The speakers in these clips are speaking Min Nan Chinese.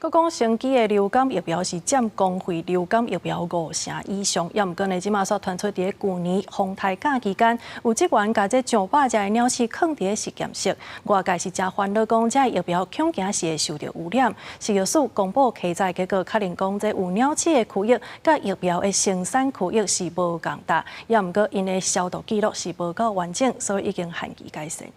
閣講生技的流感疫苗是佔公費流感疫苗五成以上，猶毋過呢，這馬煞傳出佇咧舊年放胎假期間，有職員共這上百隻的鳥鼠囥佇咧實驗室，外界是誠煩惱，講這疫苗恐驚是會受著污染。食藥署公布稽查結果，確認講這有鳥鼠的區域，佮疫苗的生產區域是無仝搭，猶毋過𪜶的消毒記錄是無夠完整，所以已經限期改善。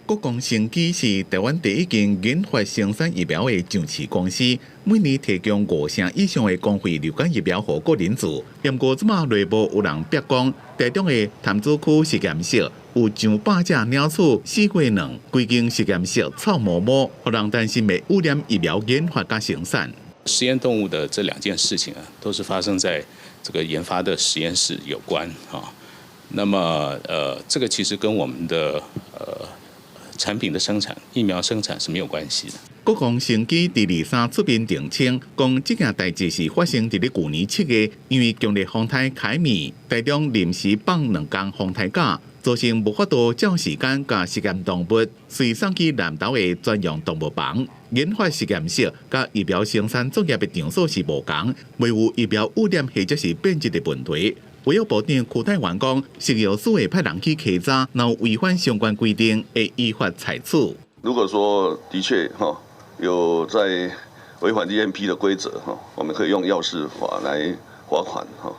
國光生技是台灣第一間研發生產疫苗的上市公司，每年提供五成以上的公費流感疫苗予個人做。不過這馬內部有人曝光，台中的潭子區實驗室有上百隻鳥鼠死過卵，規間實驗室臭毛毛，予人擔心會污染疫苗研發佮生產。實驗動物的這兩件事情啊，都是發生在這個研發的實驗室有關啊。那麼，這個其實跟我們的產品的生產、疫苗生產是沒有關係的。國光生技佇二三出面澄清，講這件代誌是發生佇咧舊年7月，因為強烈風颱凱米，台中臨時放兩工風颱假，造成無法度照時間共實驗動物隨送去南投的專用動物房。研發實驗室佮疫苗生產作業的場所是無仝，未有疫苗污染或者是變質的問題。衛福部長邱泰源講，食藥署會派人去稽查，若有違反相關規定，會依法採取。如果說的確哈有在違反 GMP 的規則哈，我們可以用藥事法來罰款哈，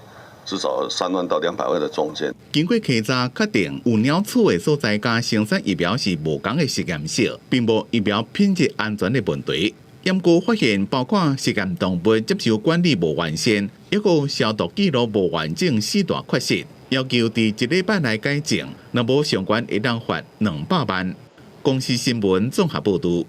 至少3萬到200萬的中間。經過稽查確定，有鳥鼠的所在佮生產疫苗是無仝的實驗室，並無疫苗品質安全的問題。毋過發現包括實驗動物接受管理無完善，抑閣消毒記錄無完整四大缺失，要求佇一禮拜內改正，若無相關會當罰200萬。公視新聞綜合報導。